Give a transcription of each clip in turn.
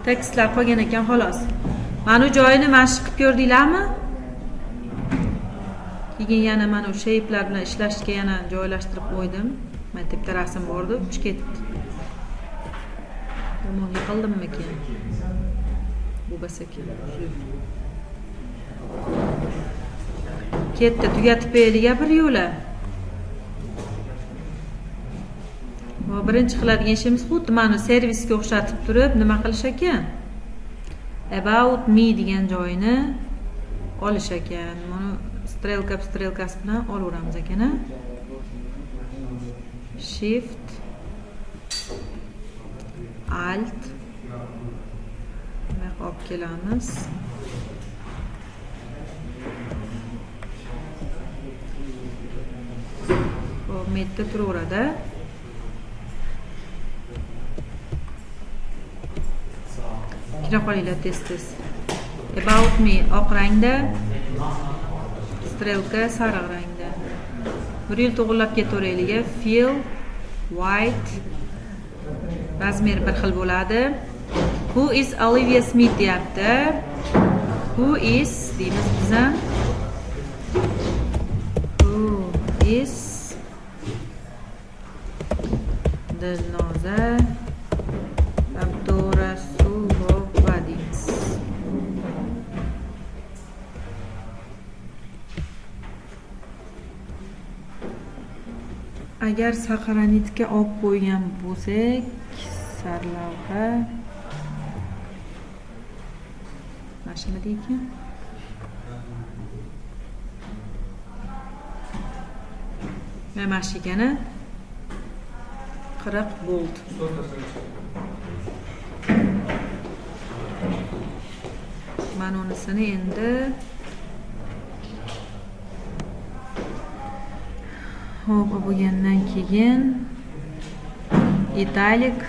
Tekstlar qolgan ekan xolos. Mana bu joyini mashq qilib ko'rdinglarmi? Keyin yana mana bu shape'lar bilan ishlashga yana joylashtirib qo'ydim. Mana bitta rasm bordi, uchib ketibdi. Yomon yiqildimmikin? Bu bas ekan. Ketdi, tugatib qo'yaylik bir yo'la. Va birinchi qiladigan ishimiz xuddi mana servisga o'xshatib turib nima qilish ekan? About me degan joyini olish ekan. Buni strelka strelkasi bilan olaveramiz ekan. Shift Alt bu yoqqa olib kelamiz. Xo'p, bu yerda turaveradi. Kira qolinglar tez-tez. About me oq rangda, strelka sariq rangda. Bir yil to'g'irlab ketaveraylik. Fill white, razmer bir xil bo'ladi. Who is Olivia Smith deyapti. Who is deymiz biz ham. Who is Dilnoza Abdurasulova deymiz. Agar сохранить ga olib qo'ygan bo'lsak, sarlavha mana shuni ekan. Mana shu ekani. 40 bold. Mana unisini endi Xo'p, bo'lgandan keyin italic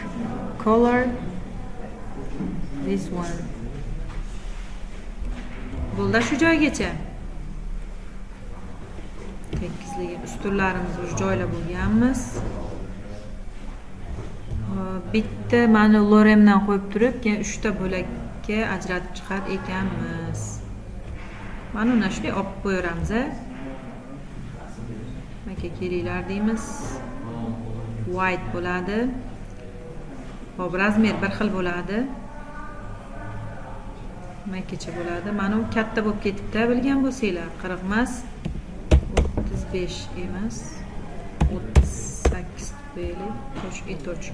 color this one. Bo'ldi shu joygacha. Tekizligi ustunlarimizni уже joylab bo'lganmiz. Bitta mana loremdan qo'yib turib, keyin 3 ta bo'lakka ajratib chiqar ekanmiz. Mana uni shunday olib qo'yaveramiz. Aka kelinglar deymiz. White bo'ladi. Xo'p, razmer bir xil bo'ladi. Makkacha bo'ladi. Mana u katta bo'lib ketibdi, bilgan bo'lsanglar. 40 emas, 35 emas, 38 qo'yaylik. Toch и toch.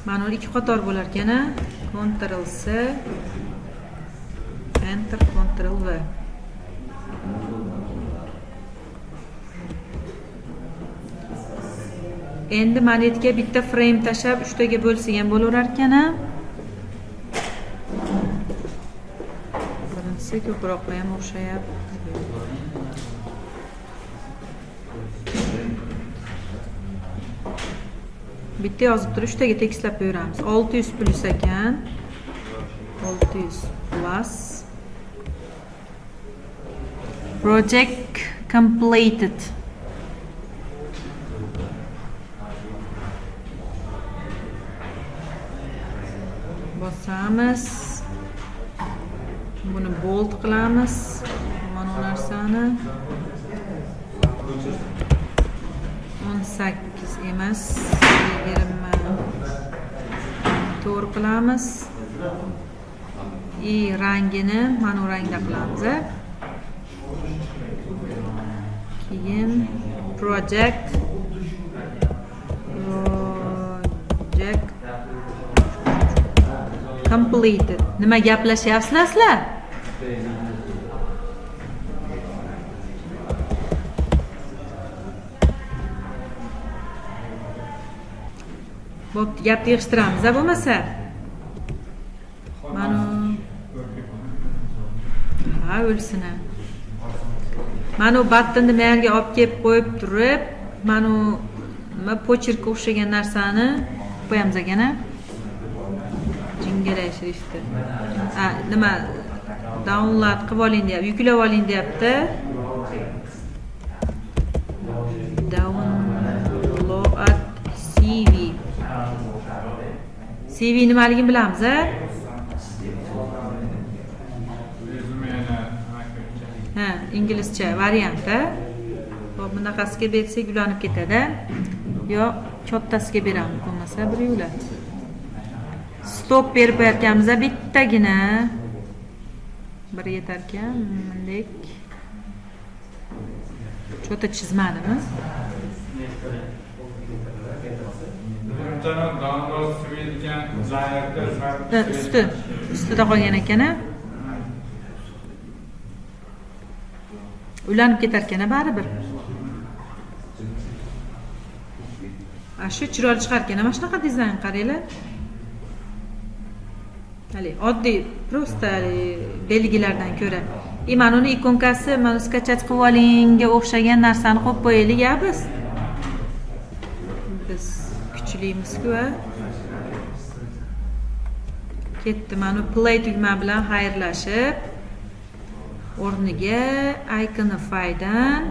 Mana u ikki qator bo'lar ekan. Ctrl C, Enter, Ctrl V. Endi mana yerga bitta frame tashlab uchtaga bo'lsak ham bo'laverar ekan. Birinchisi ko'proqqa ham o'xshayapti. Bitta yozib turib uchtaga tekislab qo'yaveramiz. 600 plyus ekan. 600 plus. Project completed. Bosamiz. Buni bold qilamiz. Mana bu narsani 18 emas, 24 qilamiz. И rangini mana bu rangda qilamiz. Keyin project completed. Nima gaplashyapsizlar sizlar? Bo'pti, gapni yig'ishtiramiz, a bo'lmasa. Mana ha, o'lsin. Mana u button ni bu yerga olib kelib qo'yib turib, mana u nima почерк ka o'xshagan narsani qo'yamiz ekan, a? Jingalak shrifti. A, nima download qilib oling deyapti, yuklab oling deyapti. Download CV. CV nimaligini bilamiz, a? Rezumeni. Ha, inglizcha varianti. Hop, bunaqasiga bersak, ulanib ketadi. Yo kattasiga beramiz bo'lmasa, bir yo'la stop berib qo'yarkanmiz, bittagina bir yetarkan. Bunday что-то chizmadimi? Birinchini download CV degan layerda. Ha, ustida qolgan ekan, a? Ulanib ketarkan, a, baribir. A, shu chiroyli chiqar ekan, mana shunaqa dizayn, qaranglar. Haligi oddiy, просто haligi belgilardan ko'ra. И mana uni ikonkasi, mana "скачать qilib olingga o'xshagan narsani qo'yib qo'yaylik, a. Biz kuchlimizku, a. Ketdi. Mana play tugma bilan xayrlashib, o'rniga Iconifydan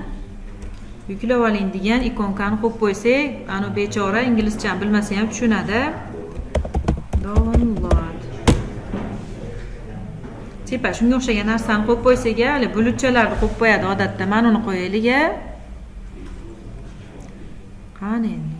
"yuklab oling" degan ikonkani qo'yib qo'ysak, anu bechora inglizchani bilmasa ham tushunadi. Download, типа shunga o'xshagan narsani qo'yib qo'ysak, hali bulutchalarni qo'yib qo'yadi odatda. Mana uni qo'yaylik, a. Qani endi?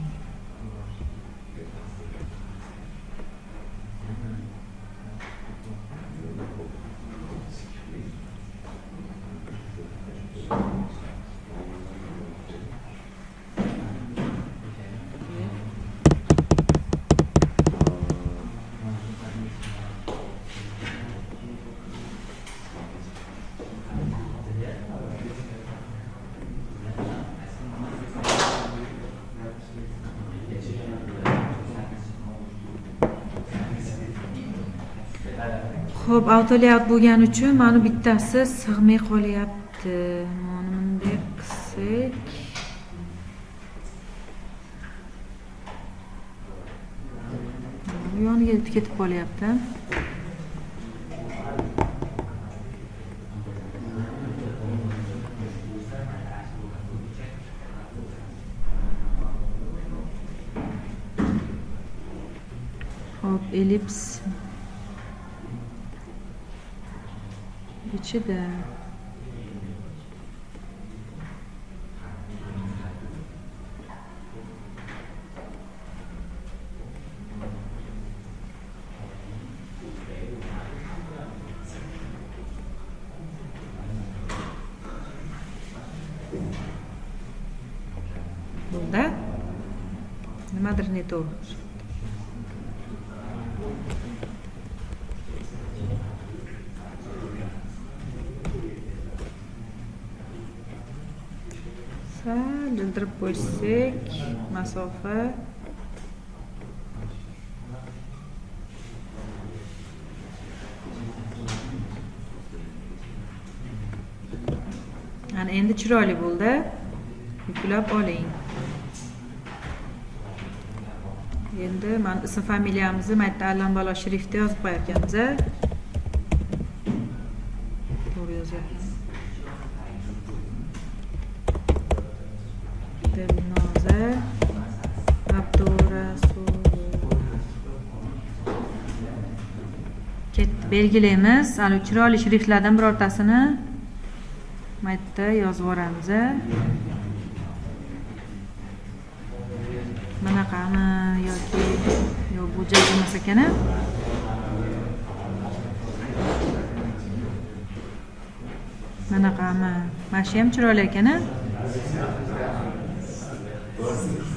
Xo'p, auto layout bo'lgani uchun mana bittasi sig'may qolyapti. Mana bunday qilsak. Bu yoniga ketib qolyapti. Xo'p, ellips ichida. Bo'ldi. Nimadir не то. Sal jildirib qo'ysak, masofa. Ana endi chiroyli bo'ldi. Yuklab oling. Endi mana ism familiyamizni mayda allambalo shriftda yozib qo'yarkanmiz, a? To'g'ri yozyapman. Dilnoza Abdurasulova. Ketdi, belgilaymiz. Ana chiroyli shriftlardan birortasini mayda yozib yuboramiz, a? Bunaqami yoki yo'q, bu joy emas ekan, a? Bunaqami? Mana shu ham chiroyli ekan, a?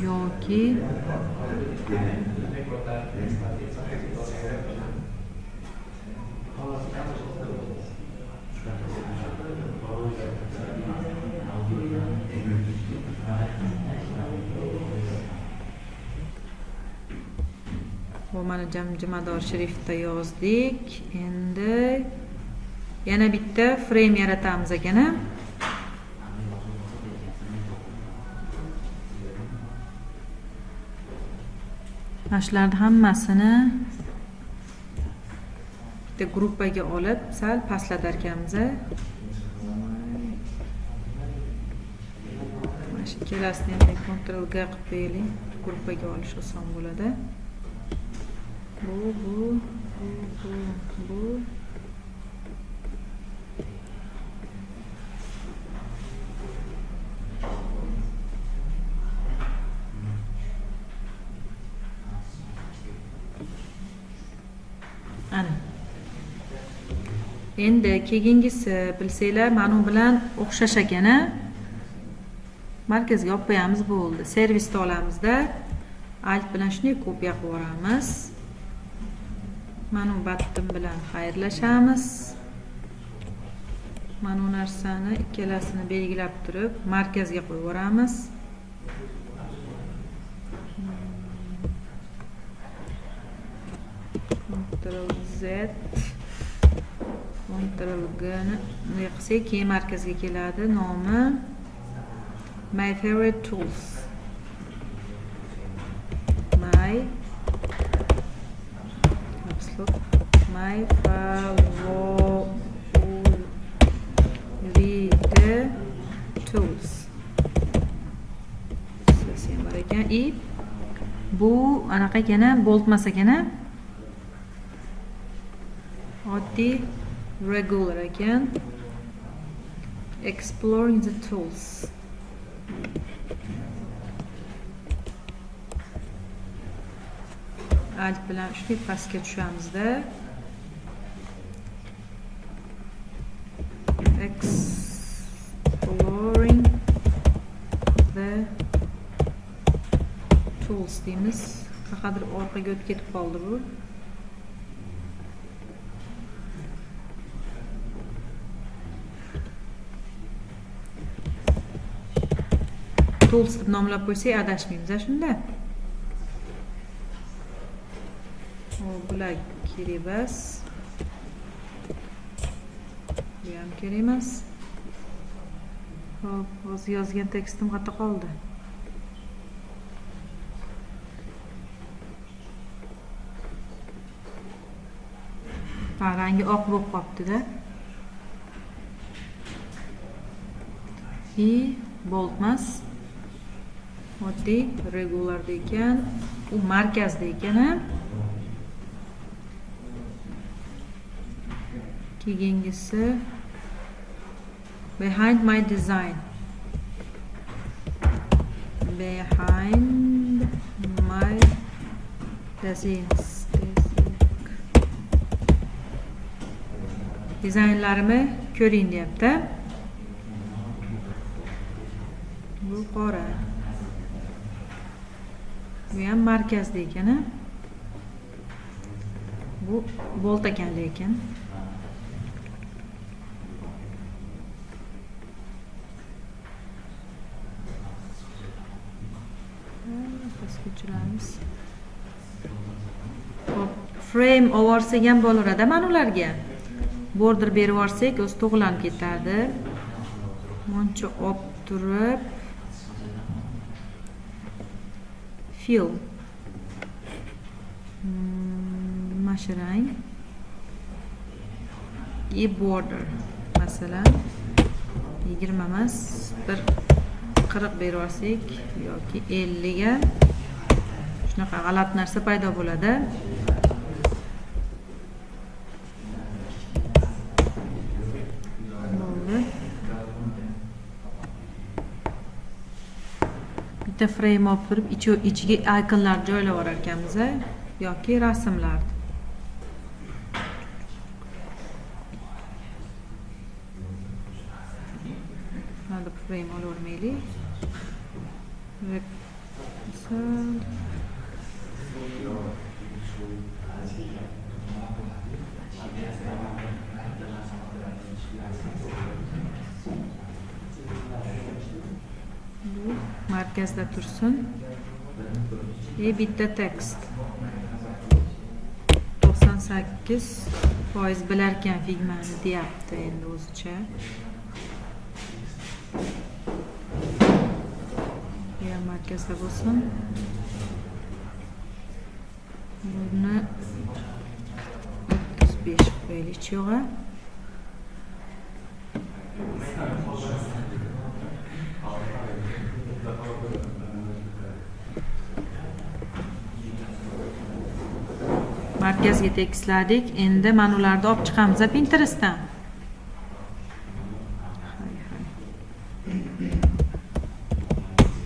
Yoki bu mana jamjimador shriftda yozdik. Endi yana bitta frame yaratamiz ekan, a? Mana shularni hammasini bitta gruppaga olib, sal pastlatar ekanmiz, a? Mana shu ikkalasini endi Ctrl G qilib qo'yaylik. Gruppaga olish oson bo'ladi. Bu, bu, bu, bu, bu. Ana. Endi keyingisi bilsanglar, mana u bilan o'xshash ekan, a? Markazga olib qo'yamiz, bo'ldi. Servisda olamizda, Alt bilan shunday kopiya qilib yuboramiz. Mana bu button bilan xayrlashamiz. Mana bu narsani ikkalasini belgilab turib, markazga qo'yib yuboramiz. Ctrl Z, Ctrl G ni bunday qilsak, keyin markazga keladi. Nomi My Favorite Tools. My My Favorite Tools. So'zi ham bor ekan. I bu anaqa ekan, bold emas ekan, oddiy regular ekan. Exploring the tools. Alt bilan shunday pastga tushamizda. Exploring the tools deymiz. Qaqadir orqaga o'tib ketib qoldi bu. Tools deb nomlab qo'ysak adashmaymiz shunda. Bular kerak emas. Bu ham kerak emas. Xo'p, hozir yozgan tekstim qayerda qoldi? Ha, rangi oq bo'lib qolibdi-da. I bold emas. Oddiy regular ekan. U markazda ekan, ha? Keyingisi behind my design. Behind my designs. Dizaynlarimni ko'ring deyapti. Bu qora. Bu ham markazda ekan, ha? Bu bold ekan lekin. Pastga tushiramiz. Xo'p, frame olvorsak ham bo'laveradi mana ularga. Border berib yuborsak, o'zi to'g'rilanib ketadi. Buncha olib turib fill. Mana shu rang. I border. Masalan, 20 emas, bir 40 berib yuborsak yoki 50 ga shunaqa g'alati narsa paydo bo'ladi. Bo'ldi. Bitta frame olib turib, ichiga ikonlar joylab yuborar ekanmiz, yoki rasmlarni. Hadi frame olavermaylik. Misol. Bu markazda tursin. Bitta tekst. 98% bilarkan Figmani deyapti endi o'zicha. Bu ham markazda bo'lsin. Buni 35 qo'yaylik yo'g'a. Markazga tekisladik. Endi mana ularni olib chiqamiz Pinterestdan. Hay, hay.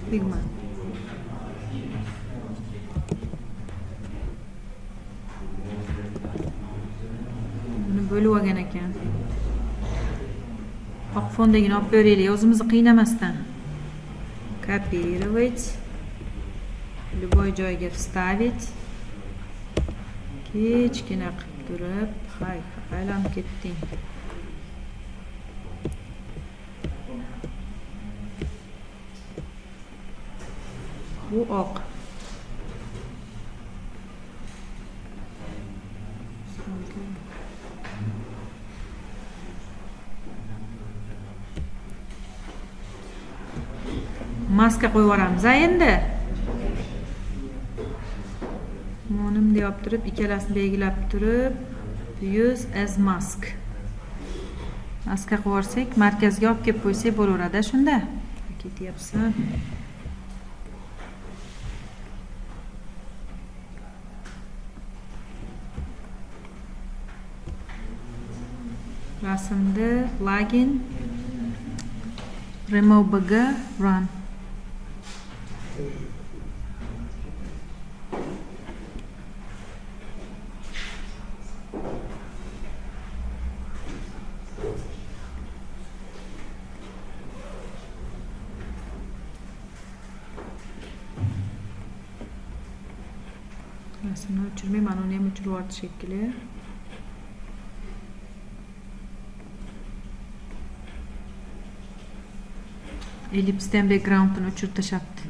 Figma. Buni bo'lib olgan ekan. Oq fondagini olib beraylik, o'zimizni qiynamasdan. Копировать. Любой joyga вставить. Kichkina qilib turib, hay, aylanib ketding. Bu oq. Maska qo'yib yuboramiz endi. Buni bunday olib turib, ikkalasini belgilab turib, use as mask. Maska qo'yib yuborsak, markazga olib kelib qo'ysak bo'laveradi shunda. Ketyapsan. Rasmni plugin remove bg run. Rasmni o'chirmay, mana uni ham o'chirib yubordi shekilli. Ellipsdan backgroundini o'chirib tashlabdi.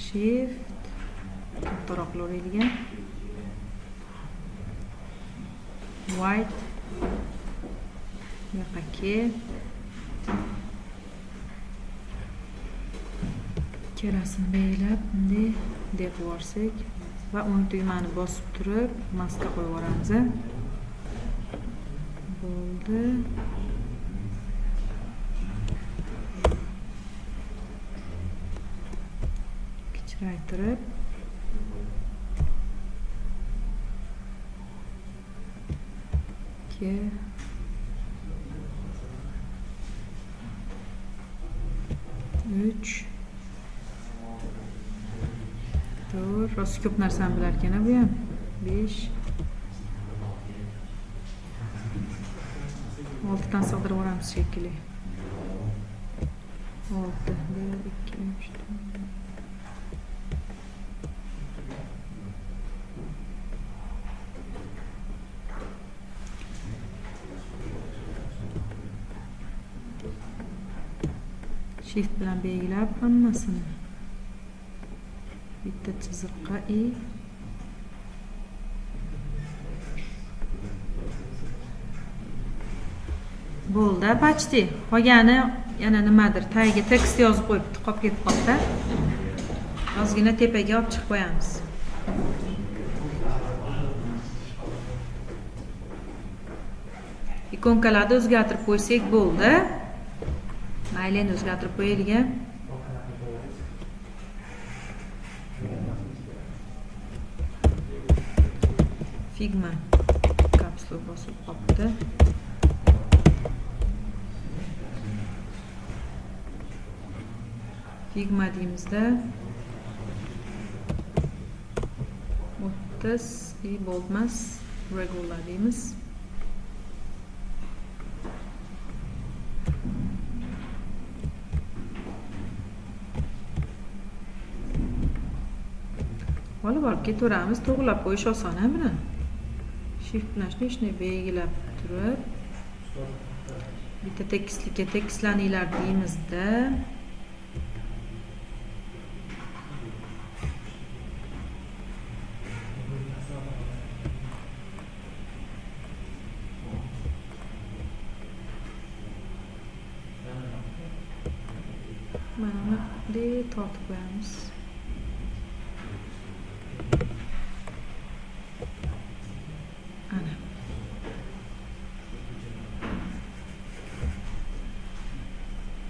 Shift kattaroq qilaveradigan. White bu yoqqa kel. Ikkalasini belgilab bunday deb yuborsak va o'ng tugmani bosib turib maska qo'yib yuboramiz. Bo'ldi. Kichraytirib ikki uch 4, rosa ko'p narsani bilar ekan bu ham. 5 6 dan sig'dirib yuboramiz shekilli. 6 1 2 3 4. Shift bilan belgilab hammasini bitta chiziqqa i bo'ldi, почти. Qolgani yana nimadir tagiga tekst yozib qo'yibdi, qolib ketib qoldi. Ozgina tepaga olib chiqib qo'yamiz. Ikonkalarni o'zgartirib qo'ysak bo'ldi. Mayli, endi o'zgartirib qo'yaylik. Figma kapsula bosib qopti. Figma deymizda 30 i boldmas regular deymiz. Olib olib ketaveramiz, to'g'rilab qo'yish oson a buni. Shift bilan shuni belgilab turib bitta tekislikka tekislaninglar deymizda. Mana buni tortib qo'yamiz.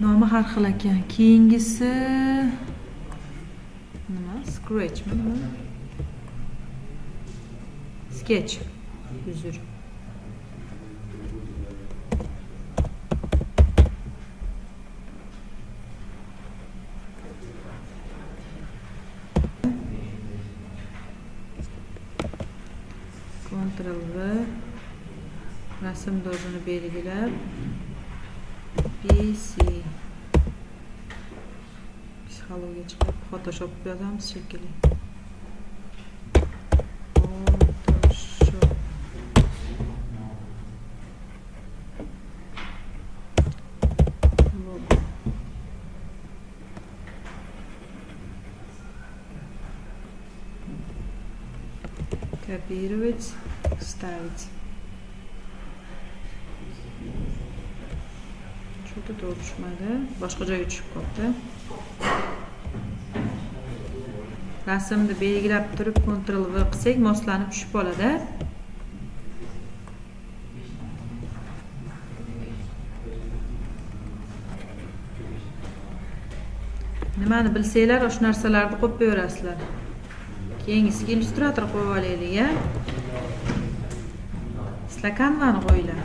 Nomi har xil ekan. Keyingisi nima? Scratchmi nima? Sketch. Uzr. Ctrl V, rasm dozini belgilab PC psixologiya chiqib Photoshop yozamiz shekilli. Photoshop. Logo. Копировать, вставить. Что-то to'g'ri tushmadi. Boshqa joyga tushib qoldi. Rasmni belgilab turib Ctrl V qilsak, moslanib tushib qoladi. Nimani bilsanglar, o'sha narsalarni qo'yib qo'yaverasizlar. Keyingisiga Illustrator qo'yib olaylik, a? Sizlar Canva'ni qo'yinglar.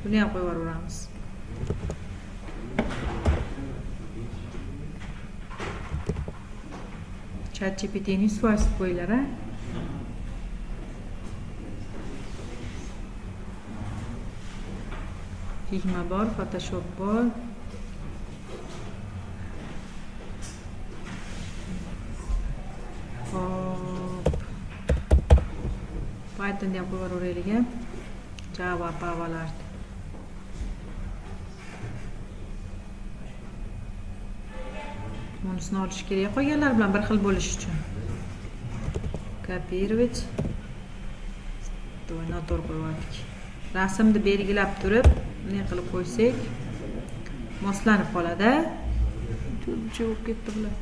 Buni ham qo'yib yuboramiz. ChatGPTni 100% qo'yinglar, a? Figma bor, Photoshop bor. Hop. Python'ni ham qo'yib yuboraylik, a? Java, Pavalar. Bunisini olish kerak, qolganlar bilan bir xil bo'lishi uchun. Копировать. To'y, noto'g'ri qo'yib yubordik. Rasmni belgilab turib, bunday qilib qo'ysak, moslanib qoladi. Turlicha bo'lib ketdi bular.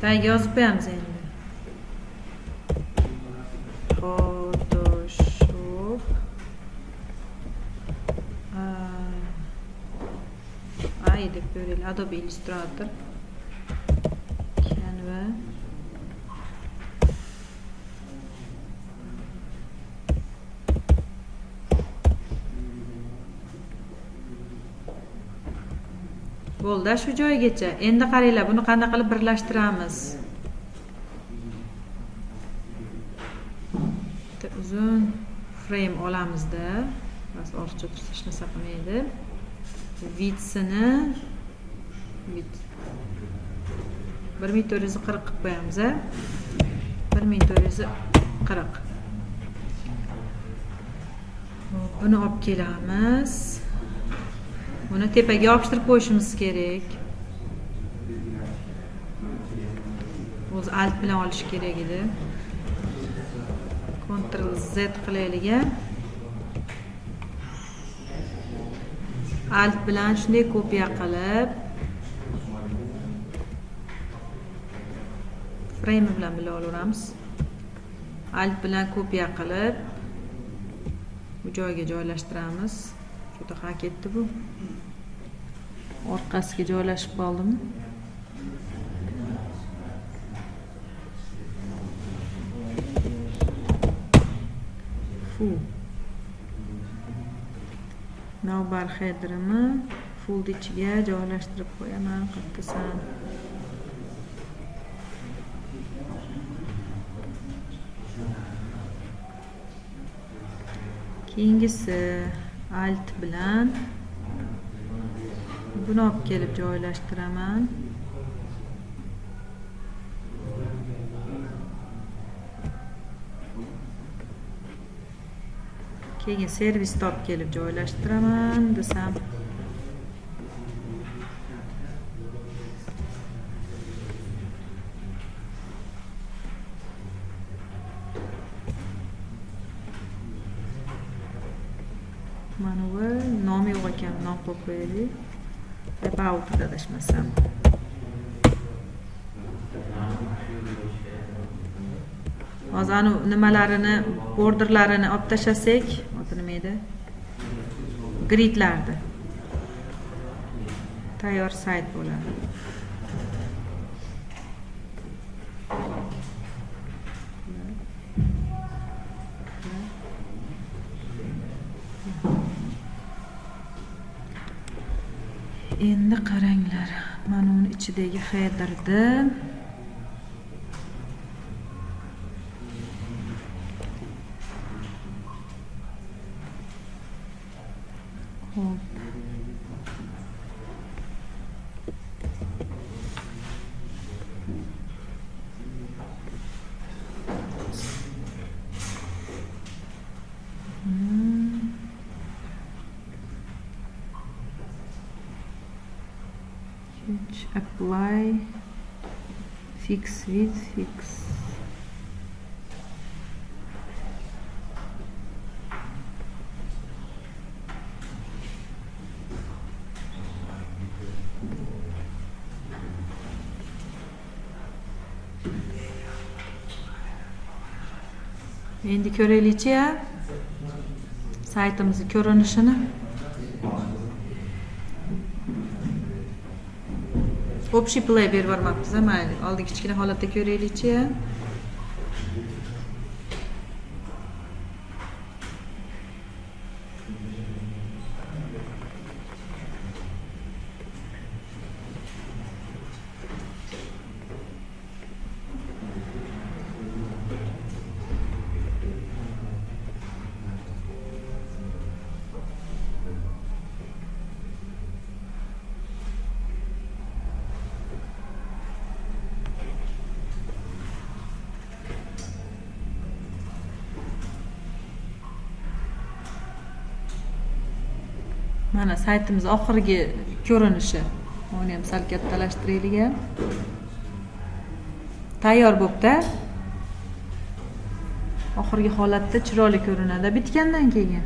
Tagiga yozib qo'yamiz endi. Photoshop. Ay deb ko'raylik. Adobe Illustrator. Canva. Bo'ldi, shu joygacha. Endi qaranglar, buni qanday qilib birlashtiramiz? Bitta uzun frame olamizda. Bas ortiqcha tursa hech narsa qilmaydi. Width'ini width 1440 qilib qo'yamiz, a? 1440. Hop, buni olib kelamiz. Buni tepaga yopishtirib qo'yishimiz kerak. O'zi alt bilan olish kerak edi. Ctrl Z qilaylik, a? Alt bilan shunday kopiya qilib frame bilan birga olaveramiz. Alt bilan kopiya qilib bu joyga joylashtiramiz. Juda ha ketdi bu. Orqasiga joylashib qoldimi? Fu. Navbar header'ini fold ichiga joylashtirib qo'yaman. Qayerdasan? Keyingisi alt bilan buni olib kelib joylashtiraman. Keyin servisni olib kelib joylashtiraman desam. Mana bu nomi yo'q ekan, nom qo'yib qo'yaylik. About adashmasam. Hozir anu nimalarini, borderlarini olib tashlasak, oti nima edi, gridlarni, tayyor sayt bo'ladi. Endi qaranglar, mana uni ichidagi headerni Xo'p. Huge apply fix with fix. Endi ko'raylikchi saytimizni ko'rinishini. Общий play berib yubormabmiz, mayli. Oldin kichkina holatda ko'raylikchi. Mana saytimiz oxirgi ko'rinishi. Uni ham sal kattalashtiraylik. Tayyor bo'pti. Oxirgi holatda chiroyli ko'rinadi bitgandan keyin.